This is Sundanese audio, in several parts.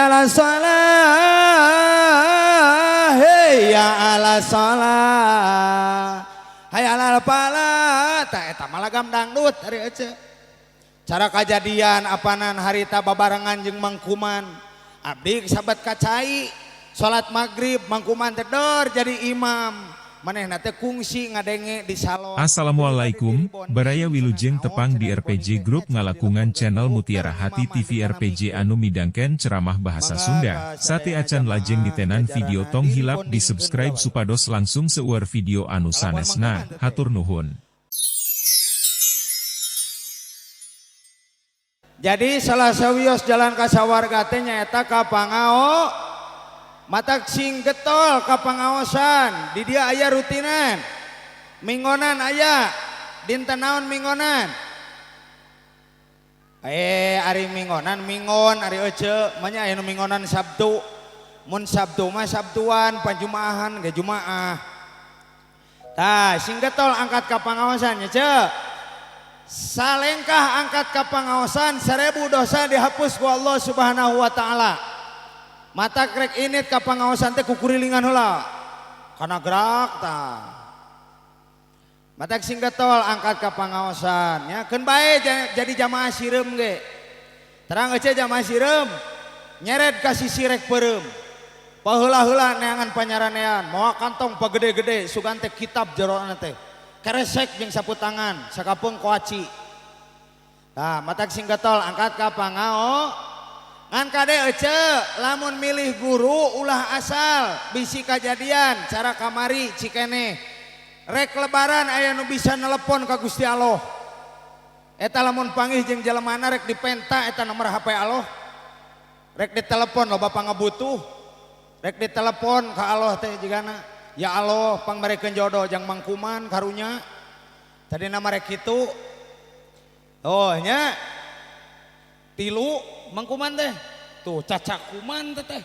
Hayya 'alas shalah, hayya 'alas shalah, hayya 'alal falah. Tah eta mah lagam dangdut ari ece. Cara kajadian apanan harita babarengan jeung Mangkuman. Abdi sahabat kacai salat maghrib Mangkuman teh dor jadi imam. Manehna teh kungsi ngadenge di salon. Assalamualaikum, Baraya Wilujeng tepang di RPG Group ngalakungan channel Mutiara Hati TV RPG anu midangken ceramah bahasa Sunda. Sate acan lajeng ditenan video, tong hilap di subscribe supados langkung seueur video anu sanesna. Hatur nuhun. Jadi salah sawios jalan ka sawarga teh nyaeta ka pangao matak sing getol ka pangaosan. Di dia aya rutinan minggonan, aya dinten naon minggonan, ari minggonan minggon ari ece manya aya nu minggonan Sabtu. Mun Sabtu mah Sabtuan, panjumaahan ge Jumaah. Tah sing getol angkat ka pangaosan nya ce. Salengkah angkat ka pangaosan 1000 dosa dihapus ku Allah Subhanahu wa taala. Mata krek init ka pangaosan teh kukurilingan heula kana gerak tah. Matak sing getol angkat ka pangaosan nya, keun bae jadi jamaah sireum ge. Terang ece jamaah sireum nyeret ka sisi rek peureum. Paheula-heula neangan panyaranean mawa kantong pagede-gede sugan teh kitab jerona teh. Keresek jeung sapu tangan sakapeung koaci. Tah matak sing getol angkat ka pangao. Ngan kade ece lamun milih guru ulah asal, bisi kajadian cara kamari cikene. Rek lebaran aya nu bisa nelepon ka Gusti Allah. Eta lamun panggih jeung jelemana rek dipenta eta nomor HP Allah. Rek ditelepon loba pangabutuh. Rek ditelepon ka Allah teh jigana. Ya Allah pangmerekeun jodoh jang Mangkuman karunya. Tadi nama rek kitu. Oh nya. Tilu Mangkuman teh. Tuh cacakuman teh teh.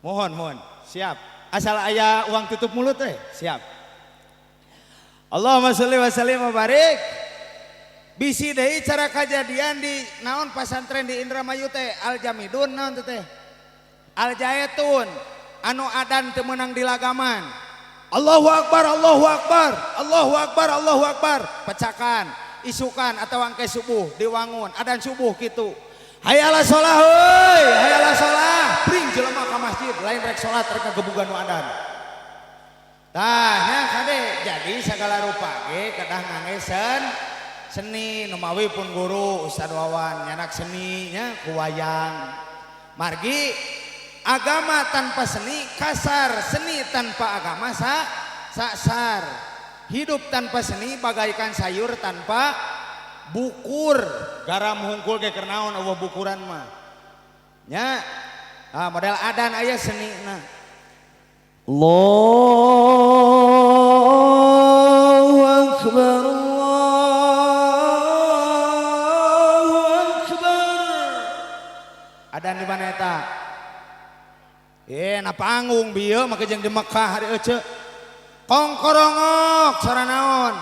Mohon mohon, siap. Asal aya uang tutup mulut teh, siap. Allahumma sholli wa sallim wa barik. Bisi deui cara kajadian di naon pasantren di Indramayu teh Al Jamidun naon teh teh. Al Jaetun anu adan teu meunang dilagaman. Allahu akbar, Allahu akbar, Allahu akbar, Allahu akbar. Pecakan, isukan atau angke subuh diwangun, adan subuh kitu. Hayya 'alas shalah heuy, hayya 'alas shalah. Bring jelema ka masjid, lain rek salat rek ngagebugan nu adan. Tah nya kade, jadi sagala rupa ge kedah ngangge seni. Numawi pun guru Ustad Wawan nyanak seni nya ku wayang. Margi agama tanpa seni kasar, seni tanpa agama sasar. Hidup tanpa seni bagaikan sayur tanpa bukur. Garam hungkul ge keur naon eueuh bukuran mah. Nya, model adan aya senina. Allahu akbar, Allahu akbar. Adan di mana eta? Na panggung bieu make jeung di Mekah hari ece. Kongkorongok sora naon?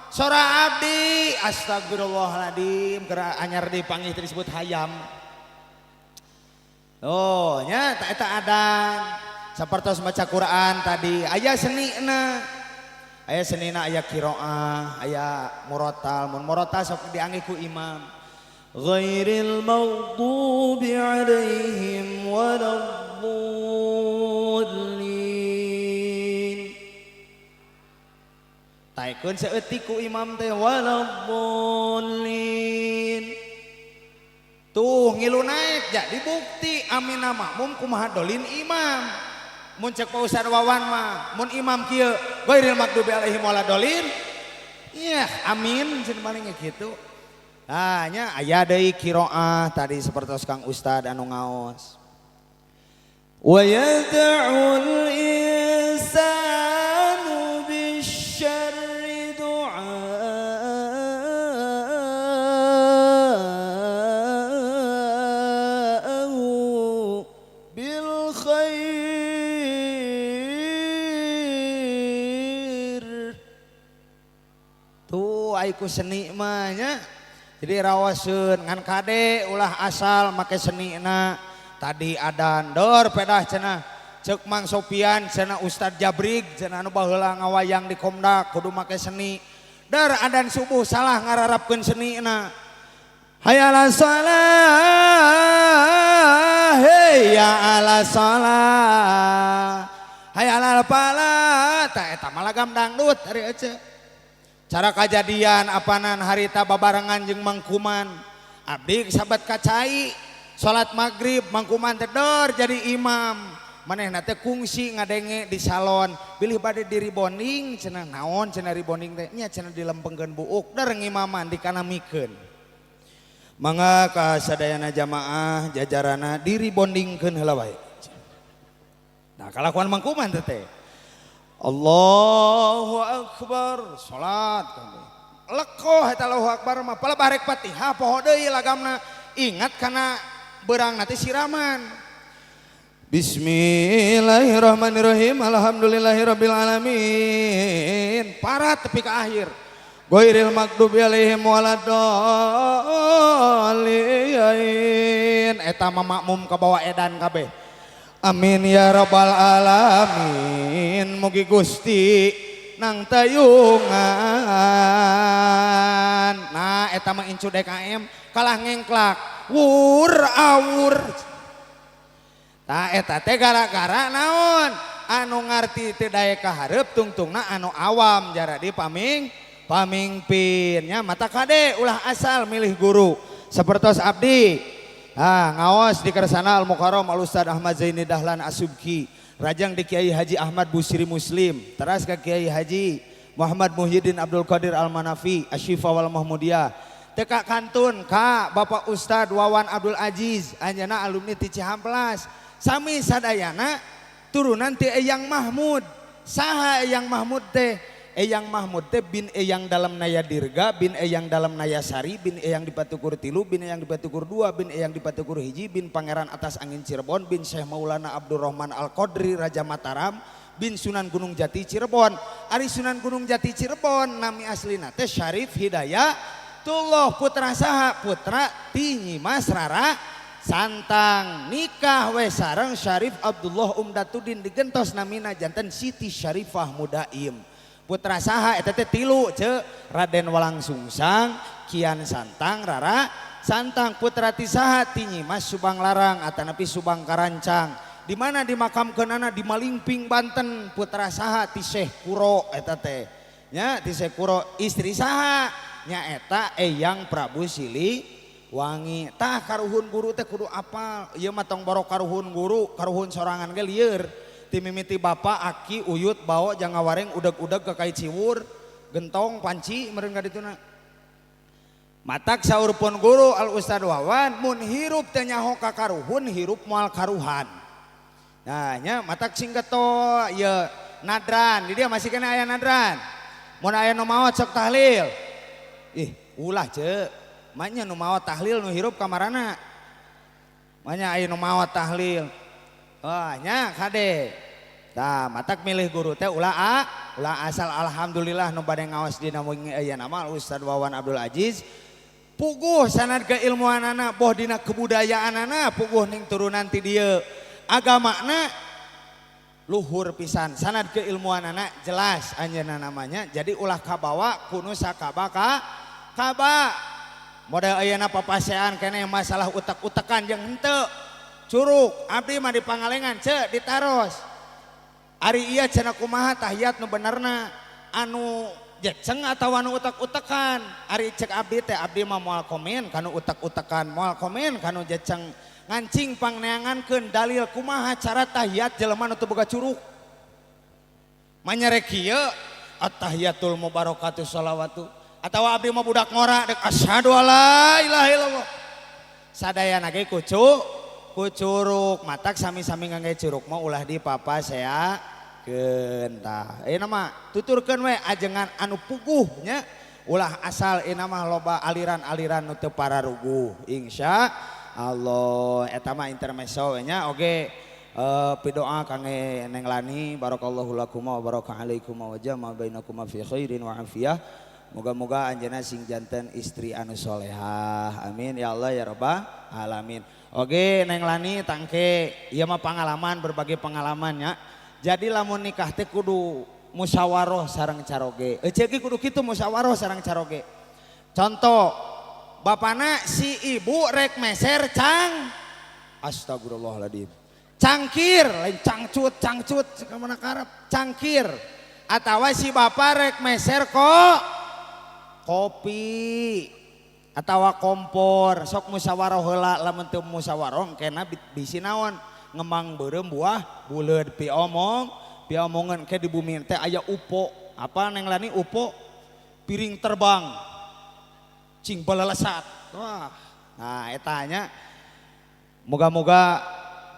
Sora abdi, astagfirullahaladzim, keur anyar dipanggih teh disebut hayam. Oh, nya ta eta adan. Sapertos maca Quran tadi, aya senina. Aya senina, aya qiraah, aya murotal. Mun murotal sok diangge ku imam. Ghairil maghdubi alaihim waladdallin. Taekeun saeutik ku imam teh waladdallin. Tuh ngilu naik jadi bukti amina makmum kumaha dolin imam. Mun cek Pak Ustad Wawan mah mun imam kieu ghairil maghdubi alaihim waladdallin. Iya, amin cenah paling gitu. Nah, nya aya deui qiraah tadi sapertos Kang Ustad anu ngaos. Wa yad'ul insanu bisyarri du'aahu bil khair. Tuh ai ku seni mah nya. Jadi rawaseun ngan kade ulah asal make senina. Tadi adan dor pedah cenah. Cek Mang Sopian cenah Ustad Jabrig cenah anu baheula ngawayang di Komdak kudu make seni. Dar adan subuh salah ngararapkeun senina. Hayya 'alas shalah, hayya 'alas shalah, hayya 'alal falah. Tah eta mah lagam dangdut ari ece. Cara kajadian apanan harita babarengan jeung Mangkuman. Abdi sahabat kacai salat maghrib Mangkuman teh dor jadi imam. Manehna teh kungsi ngadenge di salon, bilih bade diribonding cenah naon cenah ribonding teh nya cenah dilempengkeun buuk der ngimaman dikanamikeun. Mangga ka sadayana jamaah jajarana diribondingkeun heula wae. Nah kalakuan Mangkuman teh teh. Allahu akbar salat lekoh eta Allahu akbar mah pala barek Fatihah poho deui lagamna ingat kana beurang teh siraman. Bismillahirrahmanirrahim alhamdulillahirabbil alamin parat tepi ka akhir ghairil maghdubi alaihim waladdallin eta mah makmum kabawa edan kabeh. Amin ya rabbal alamin mugi Gusti nang tayungan. Nah eta mah incu DKM kalah ngengklak wur awur. Tah eta teh gara-gara naon anu ngarti teu daek ka hareup tungtungna anu awam jaradi pamingpin nya mata kade ulah asal milih guru sapertos abdi. Ah ngaos di Kersana Al Mukarram Al Ustad Ahmad Zaini Dahlan Asubki rajang di Kiai Haji Ahmad Busiri Muslim teras ka Kiai Haji Muhammad Muhyiddin Abdul Qadir Al Manafi Asyifa wal Mahmudiyah teka kantun ka Bapak Ustad Wawan Abdul Aziz anjeunna alumni ti Cihamplas sami sadayana turunan ti Eyang Mahmud. Saha Eyang Mahmud teh? Eyang Mahmud teh bin Eyang Dalam Naya Dirga, bin Eyang Dalam Naya Sari, bin Eyang Dipatukur Tilu, bin Eyang Dipatukur Dua, bin Eyang Dipatukur Hiji, bin Pangeran Atas Angin Cirebon, bin Syekh Maulana Abdurrahman Al-Qadri Raja Mataram, bin Sunan Gunung Jati Cirebon. Ari Sunan Gunung Jati Cirebon nami aslina teh Syarif Hidayatullah putra saha? Putra ti Nyi Mas Rara Santang. Nikah we sareng Syarif Abdullah Umdatuddin digentos namina janten Siti Syarifah Mudaim. Putra saha eta teh tilu ce Raden Walang Sungsang, Kian Santang, Rara Santang. Putra ti saha? Ti Nyi Mas Subang Larang atanapi Subang Karancang. Di mana dimakamkeunana? Di Malingping Banten. Putra saha? Ti Syekh Kuro eta teh. Nya ti Syekh Kuro. Istri saha? Nya eta Eyang Prabu Siliwangi. Tah karuhun guru teh kudu apal. Ieu mah tong borok karuhun guru, karuhun sorangan ge lieur. Ti mimiti bapak, aki, uyut, bao, jangawareng, udeg-udeg, kakai ciwur, gentong, panci, meureun ka dituna. Matak saur pun guru Al Ustad Wawan, mun hirup teh nyaho ka karuhun, hirup moal karuhan. Nah nya matak sing geto ieu nadran, di dia masih kena aya nadran. Mun aya nu maot sok tahlil. Ih, ulah ce. Manya nu maot tahlil nu hirup kamarana. Manya aya nu maot tahlil. Wah, nya kade. Tah, matak milih guru teh ulah ulah asal. Alhamdulillah nu bade ngaos dina wengi aya nama Ustad Wawan Abdul Aziz. Puguh sanad keilmuanana boh dina kebudayaanana puguh ning turunan ti dieu. Agamana luhur pisan, sanad keilmuanana jelas anjeunna namanya. Jadi ulah kabawa kunu sakaba ka kaba. Model ayeuna papasean keneh masalah utek-utekan jeung henteu. Curug abdi mah di Pangalengan ce ditaros. Ari ieu cenah kumaha tahiyat nu benerna anu jeceng atawa anu utek-utekan? Ari cek abdi teh abdi mah moal komen kanu utek-utekan, moal komen kanu jeceng. Ngancing pangneangankeun dalil kumaha cara tahiyat jelema nu teu boga curug. Manyarek kieu at-tahiyatul mubarakatuh shalawatu atawa abdi mah budak ngora dek asyhadu alla ilaha illallah. Sadayana ge ku curug matak sami-sami ngangge curug mah ulah di papa saya tah. Ayeuna mah tuturkeun we ajengan anu puguh nya ulah asal ayeuna mah loba aliran-aliran nu teu pararuguh insya Allah. Eta mah intermezzo nya oge pidoa kangge Neng Lani barakallahu lakum wa baraka alaikum wa jama bainakuma fi khairin wa afiyah. Moga-moga anjeunna sing janten istri anu solehah. Amin ya Allah ya Rabbal alamin. Oke Neng Lani tangke ieu mah pengalaman, berbagai pengalamannya. Jadi lamun nikah teh kudu musyawarah sareng caroge. Ece ge kudu kitu musyawarah sareng caroge. Contoh bapana si ibu rek meser cang, astagfirullahaladzim, cangkir, lain cangcut, cangcut kemana karep cangkir, atau si bapak rek meser kok kopi atau kompor, sok musyawarah heula. Lamun teu musyawarah kena bisi naon, ngembang beureum buah buleud, piomong piomongan ke di bumi teh aya UFO. Apa Neng Lani UFO? Piring terbang cing balelesat. Wah, nah etanya moga-moga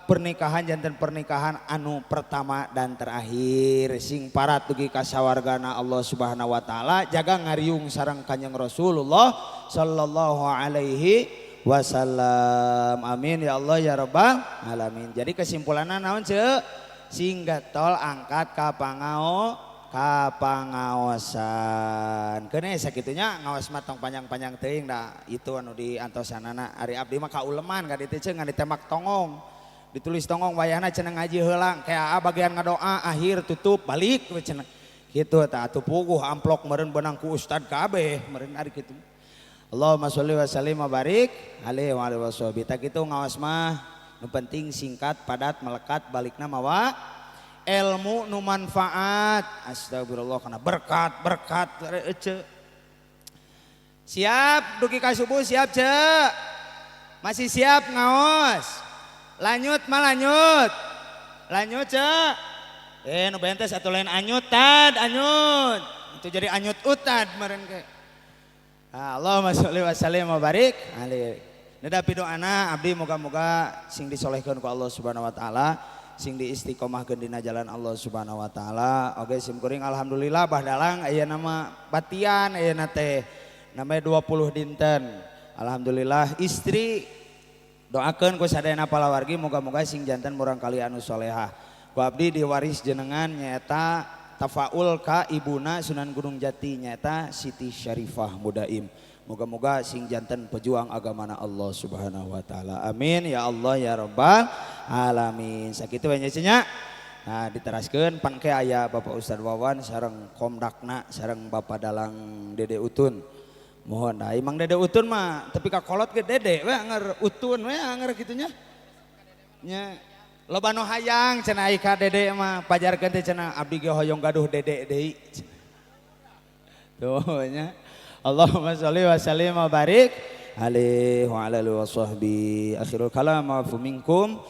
pernikahan janten pernikahan anu pertama dan terakhir, sing parat dugi ka sawargana Allah Subhanahu wa taala, jaga ngariung sareng Kanjeng Rasulullah sallallahu alaihi wasallam. Amin ya Allah ya Rabbal alamin. Jadi kesimpulannya naon, Ceu? Sing getol angkat ka pangao ka pangaosan. Keun sakitunya ngaos mah tong panjang-panjang teuing, da itu anu diantosanana. Ari abdi mah kauleman ka ditu, Ceu, ngan ditemak tongong, ditulis tongong wayahna cenah ngaji heula, kayak bagian ngadoa akhir tutup balik we cenah kitu. Tah atuh puguh amplok meureun beunang ku ustad kabeh meureun ari kitu. Allahumma sholli wa sallim wa barik alaihi wa alihi washabi. Tah kitu ngaos mah, nu penting singkat, padat, melekat, balikna mawa ilmu nu manfaat. Astagfirullah, karena berkat berkat ece. Siap dugi ka subuh? Siap, Ce? Masih siap ngaos? Lanjut mah, lanjut, lanjut, Ce. Eh, nu bentes atau lain anyut tad, anyut itu jadi anyut utad meren ke. Allahumma sholli wa sallim wa barik alaihi. Nedapi doana abdi, moga-moga sing disolehkeun ku Allah Subhanahu wa taala, sing diistiqomahkeun dina jalan Allah Subhanahu wa taala. Oke, sim kuring alhamdulillah bah dalang aya nama batian ayeuna teh namanya 20 dinten. Alhamdulillah istri doakeun ku sadayana palawargi, moga-moga sing janten murangkali anu solehah. Ku abdi diwaris jenengan nyaeta tafaul ka ibuna Sunan Gunung Jati, nyaeta Siti Syarifah Mudaim. Moga-moga sing janten pejuang agamana Allah Subhanahu wa taala. Amin ya Allah ya Rabbal alamin. Sakitu we nya. Nah, diteraskeun pan ke aya Bapak Ustad Wawan sareng Komdakna sareng Bapak Dalang Dede Utun. Mohon nah, emang Dede Utun mah tapi ka kolot ge Dede we anger, Utun we anger kitu nya. Nya loba nu hayang cenah ka Dede mah, pajarkeun teh cenah, abdi ge hoyong gaduh Dede deui. Tuh nya. Allahumma sholli wa sallim wa barik alaihi wa ala alihi wasahbi. Akhirul kalam afu minkum.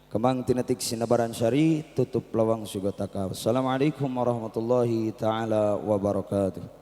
Kembang tinatik sinabaran syari tutup lawang sugataka. Wassalamualaikum warahmatullahi taala wabarakatuh.